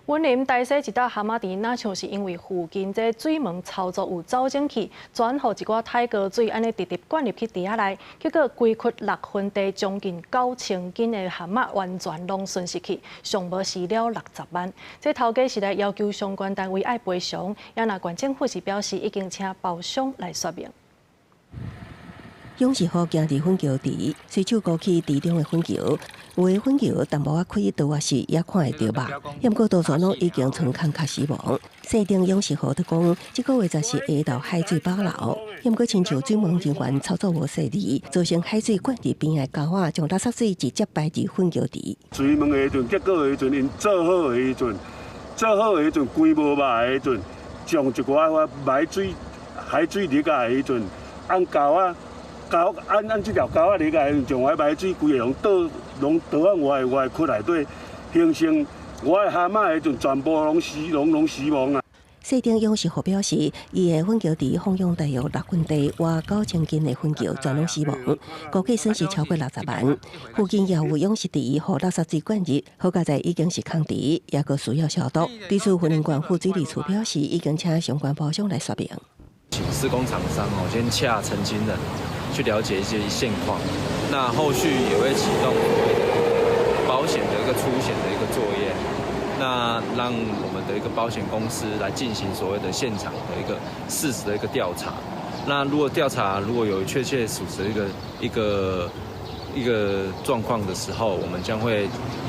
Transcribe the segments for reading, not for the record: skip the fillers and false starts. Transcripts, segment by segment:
雲林大溪一搭蛤仔池，若像是因為附近這水門操作有走蒸氣，轉予一寡太高水按呢直直灌入去池仔內，結果規窟6分地將近9000斤的蛤仔完全攏損失去，上無蝕了60萬。這頭家是來要求相關單位愛賠償，也若縣政府是表示已經請包商來說明。養殖戶行佇糞橋池，隨手勾起池中的糞球，有的糞球淡薄仔開倒仔時也看會著肉，毋過多數攏已經倉空較死亡。細頂養殖戶都講，這個月就是下晝海水飽流，毋過親像水門人員操作無細膩，造成海水灌入邊的溝仔，將垃圾水直接排入糞橋池。水門的時陣，結果的時陣，𪜶做好的時陣，做好的時陣，規無肉的時陣，將一寡排水海水入來的時陣，按溝仔。溝按按這條溝仔入來，將我排水規个攏倒，攏倒按我的窟內底，形成我的蛤仔的時陣，全部攏死，攏攏死亡啊！細頂養殖戶表示，伊的糞橋池放養大約6分地，外9000斤的糞球全攏死亡，估計損失超過60萬。附近也有養殖池，予垃圾水灌入，好佳哉已經是空池，也閣需要消毒。對此，雲林縣府水利處表示，已經請相關包商來說明。請施工廠商哦，先洽承建人去了解一些現況，那後續也會啟動保險的一個出險的一個作業，那讓我們的一個保險公司來進行所謂的現場的一個事實的一個調查。那如果調查如果有確切屬實的一個狀況的時候，我們將會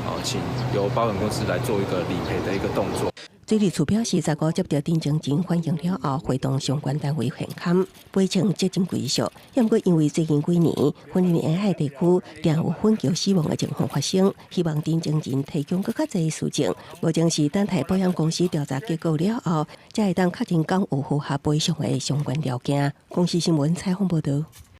哦請由保險公司來做一個理賠的一個動作。水利處表示，15接到陳情人反映了後，會同相關單位現勘賠償責任歸屬。毋過因為最近幾年，雲林沿海地區定有糞橋死亡的情況發生，希望陳情人提供閣較濟事證。目前是等待保險公司調查結果了後，才會當確認敢有符合賠償的相關條件。公視新聞採訪報導。